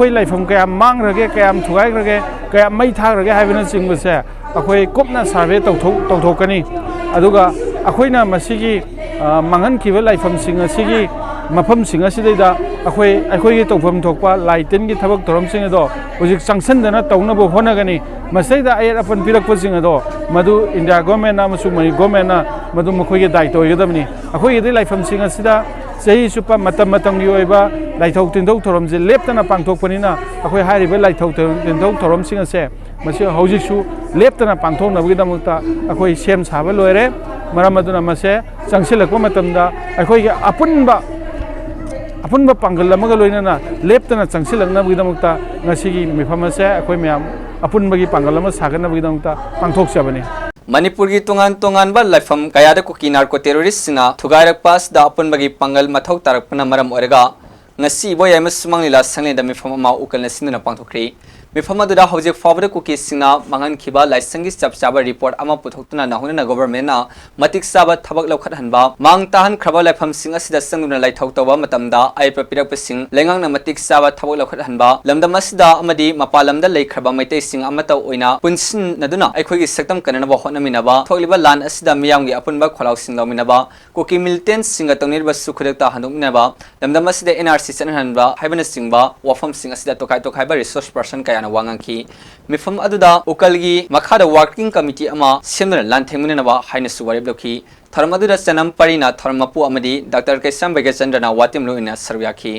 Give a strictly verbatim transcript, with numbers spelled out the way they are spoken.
ꯑꯩꯈꯣꯏ ꯂꯥꯏꯐꯝ ꯀꯌꯥꯝ ꯃꯥꯡꯈ꯭ꯔꯒꯦ, ꯀꯌꯥꯝ ꯊꯨꯒꯥꯏꯈ꯭ꯔꯒꯦ, ꯀꯌꯥꯝ ꯃꯩ ꯊꯥꯈ꯭ꯔꯒꯦ ꯍꯥꯏꯕꯅꯆꯤꯡꯕꯁꯦ ꯑꯩꯈꯣꯏ ꯀꯨꯞꯅ ꯁꯔꯚꯦ ꯇꯧꯊꯣꯛ ꯇꯧꯊꯣꯛꯀꯅꯤ꯫ ꯑꯗꯨꯒ ꯑꯩꯈꯣꯏꯅ ꯃꯁꯤꯒꯤ ꯑ, ꯃꯥꯡꯍꯟꯈꯤꯕ ꯂꯥꯏꯐꯝꯁꯤꯡ ꯑꯁꯤꯒꯤ ꯃꯐꯝꯁꯤꯡ ꯑꯁꯤꯗꯩꯗ ꯑꯩꯈꯣꯏ ꯑꯩꯈꯣꯏꯒꯤ ꯇꯧꯐꯝ ꯊꯣꯛꯄ ꯂꯥꯏ ꯇꯤꯟꯒꯤ ꯊꯕꯛ ꯊꯧꯔꯝꯁꯤꯡ ꯑꯗꯣ ꯍꯧꯖꯤꯛ ꯆꯪꯁꯤꯟꯗꯅ ꯇꯧꯅꯕ ꯍꯣꯠꯅꯒꯅꯤ꯫ ꯃꯁꯤꯗꯩꯗ ꯑꯌꯦꯠ ꯑꯄꯟ ꯄꯤꯔꯛꯄꯁꯤꯡ ꯑꯗꯣ ꯃꯗꯨ ꯏꯟꯗꯤꯌꯥ ꯒꯣꯔꯃꯦꯟꯅ ꯑꯃꯁꯨꯡ ꯃꯅꯤ ꯒꯣꯔꯃꯦꯟꯅ ꯃꯗꯨ ꯃꯈꯣꯏꯒꯤ ꯗꯥꯏꯇ ꯑꯣꯏꯒꯗꯕꯅꯤ꯫ ꯑꯩꯈꯣꯏꯒꯤꯗꯤ ꯂꯥꯏꯐꯝꯁꯤꯡ ꯑꯁꯤꯗ ꯆꯍꯤ ꯆꯨꯞꯄ ꯃꯇꯝ ꯃꯇꯝꯒꯤ ꯑꯣꯏꯕ ꯂꯥꯏꯊꯧ ꯇꯤꯟꯊꯧ ꯊꯧꯔꯝꯁꯦ ꯂꯦꯞꯇꯅ ꯄꯥꯡꯊꯣꯛꯄꯅꯤꯅ ꯑꯩꯈꯣꯏ ꯍꯥꯏꯔꯤꯕ ꯂꯥꯏꯊꯧ ꯇꯤꯟꯊꯧ ꯊꯧꯔꯝꯁꯤꯡ ꯑꯁꯦ ꯃꯁꯤ ꯍꯧꯖꯤꯛꯁꯨ ꯂꯦꯞꯇꯅ ꯄꯥꯡꯊꯣꯛꯅꯕꯒꯤꯗꯃꯛꯇ ꯑꯩꯈꯣꯏ ꯁꯦꯝ ꯁꯥꯕ ꯂꯣꯏꯔꯦ꯫ ꯃꯔꯝ ꯑꯗꯨꯅ ꯃꯁꯦ ꯆꯪꯁꯤꯜꯂꯛꯄ ꯃꯇꯝꯗ ꯑꯩꯈꯣꯏꯒꯤ ꯑꯄꯨꯟꯕ ꯑꯄꯨꯟꯕ ꯄꯥꯡꯒꯜ ꯑꯃꯒ ꯂꯣꯏꯅꯅ ꯂꯦꯞꯇꯅ ꯆꯪꯁꯤꯜꯂꯛꯅꯕꯒꯤꯗꯃꯛꯇ ꯉꯁꯤꯒꯤ ꯃꯤꯐꯝ ꯑꯁꯦ ꯑꯩꯈꯣꯏ ꯃꯌꯥꯝ ꯑꯄꯨꯟꯕꯒꯤ ꯄꯥꯡꯒꯜ ꯑꯃ ꯁꯥꯒꯠꯅꯕꯒꯤꯗꯃꯛꯇ ꯄꯥꯡꯊꯣꯛꯆꯕꯅꯤ꯫ ꯃꯅꯤꯄꯨꯔꯒꯤ ꯇꯣꯉꯥꯟ ꯇꯣꯉꯥꯟꯕ ꯂꯥꯏꯐꯝ ꯀꯌꯥꯗ ꯀꯨꯀꯤ ꯅꯥꯔꯀꯣ ꯇꯦꯔꯣꯔꯤꯁꯁꯤꯡꯅ ꯊꯨꯒꯥꯏꯔꯛꯄ ꯑꯁꯤꯗ ꯑꯄꯨꯟꯕꯒꯤ ꯄꯥꯡꯒꯜ ꯃꯊꯧ ꯇꯥꯔꯛꯄꯅ ꯃꯔꯝ ꯑꯣꯏꯔꯒ ꯉꯁꯤ ꯏꯕꯣꯌꯥꯏꯃ ꯁꯨꯃꯥꯡ ꯂꯤꯂꯥ ꯁꯪꯂꯦꯟꯗ ꯃꯤꯐꯝ ꯑꯃ ꯎꯀꯜꯅ ꯁꯤꯟꯗꯨꯅ ꯄꯥꯡꯊꯣꯛꯈ꯭ꯔꯤ꯫ ꯃꯤꯐꯝ ꯑꯗꯨꯗ ꯍꯧꯖꯤꯛ ꯐꯥꯎꯕꯗ ꯀꯨꯀꯤꯁꯤꯡꯅ ꯃꯥꯡꯍꯟꯈꯤꯕ ꯂꯥꯏꯁꯪꯒꯤ ꯆꯞ ꯆꯥꯕ ꯔꯤꯄꯣꯔꯠ ꯑꯃ ꯄꯨꯊꯣꯛꯇꯨꯅ ꯅꯧꯍꯧꯅꯅ ꯒꯣꯚꯔꯟꯃꯦꯟꯠꯅ ꯃꯇꯤꯛ ꯆꯥꯕ ꯊꯕꯛ ꯂꯧꯈꯠꯍꯟꯕ, ꯃꯥꯡ ꯇꯥꯍꯟꯈ꯭ꯔꯕ ꯂꯥꯏꯐꯝꯁꯤꯡ ꯑꯁꯤꯗ ꯆꯪꯗꯨꯅ ꯂꯥꯏꯊꯧ ꯇꯧꯕ ꯃꯇꯝꯗ ꯑꯌꯦꯠꯄ ꯄꯤꯔꯛꯄꯁꯤꯡ ꯂꯩꯉꯥꯛꯅ ꯃꯇꯤꯛ ꯆꯥꯕ ꯊꯕꯛ ꯂꯧꯈꯠꯍꯟꯕ, ꯂꯝꯗꯝ ꯑꯁꯤꯗ ꯑꯃꯗꯤ ꯃꯄꯥꯟ ꯂꯝꯗ ꯂꯩꯈ꯭ꯔꯕ ꯃꯩꯇꯩꯁꯤꯡ ꯑꯃꯠꯇ ꯑꯣꯏꯅ ꯄꯨꯟꯁꯤꯟꯅꯗꯨꯅ ꯑꯩꯈꯣꯏꯒꯤ ꯁꯛꯇꯝ ꯀꯟꯅꯅꯕ ꯍꯣꯠꯅꯃꯤꯟꯅꯕ, ꯊꯣꯛꯂꯤꯕ ꯂꯥꯟ ꯑꯁꯤꯗ ꯃꯤꯌꯥꯝꯒꯤ ꯑꯄꯨꯟꯕ ꯈꯣꯜꯂꯥꯎꯁꯤꯡ ꯂꯧꯃꯤꯟꯅꯕ, ꯀꯨꯀꯤ ꯃꯤꯂꯤꯇꯦꯟꯠꯁꯤꯡꯒ ꯇꯧꯅꯔꯤꯕꯁꯨ ꯈꯨꯗꯛꯇ ꯍꯟꯗꯣꯛꯃꯤꯟꯅꯕ, ꯂꯝꯗꯝ ꯑꯁꯤꯗ ꯑꯦꯟ ꯑꯥꯔ ꯁꯤ ꯆꯠꯅꯍꯟꯕ ꯍꯥꯏꯕꯅꯆꯤꯡꯕ ꯋꯥꯐꯝꯁꯤꯡ ꯑꯁꯤꯗ ꯇꯣꯈꯥꯏ ꯇꯣꯈꯥꯏꯕ ꯔꯤꯁꯣꯔꯁ ꯄꯔꯁꯟ ꯀꯌꯥꯅ ꯋꯥ ꯉꯥꯡꯈꯤ꯫ ꯃꯤꯐꯝ ꯑꯗꯨꯗ ꯎꯀꯜꯒꯤ ꯃꯈꯥꯗ ꯋꯥꯔꯀꯤꯡ ꯀꯃꯤꯇꯤ ꯑꯃ ꯁꯦꯝꯗꯨꯅ ꯂꯥꯟꯊꯦꯡꯃꯤꯟꯅꯅꯕ ꯍꯥꯏꯅꯁꯨ ꯋꯥꯔꯦꯞ ꯂꯧꯈꯤ꯫ ꯊꯧꯔꯝ ꯑꯗꯨꯗ ꯆꯅꯝ ꯄꯔꯤꯅ ꯊꯧꯔꯝ ꯃꯄꯨ ꯑꯃꯗꯤ ꯗꯥꯛꯇꯔ ꯀꯩꯁꯥꯝ ꯕꯩꯒ꯭ꯌꯥꯆꯟꯗ꯭ꯔꯅ ꯋꯥꯇꯦꯝꯂꯣꯟ ꯑꯣꯏꯅ ꯁꯔꯨꯛ ꯌꯥꯈꯤ꯫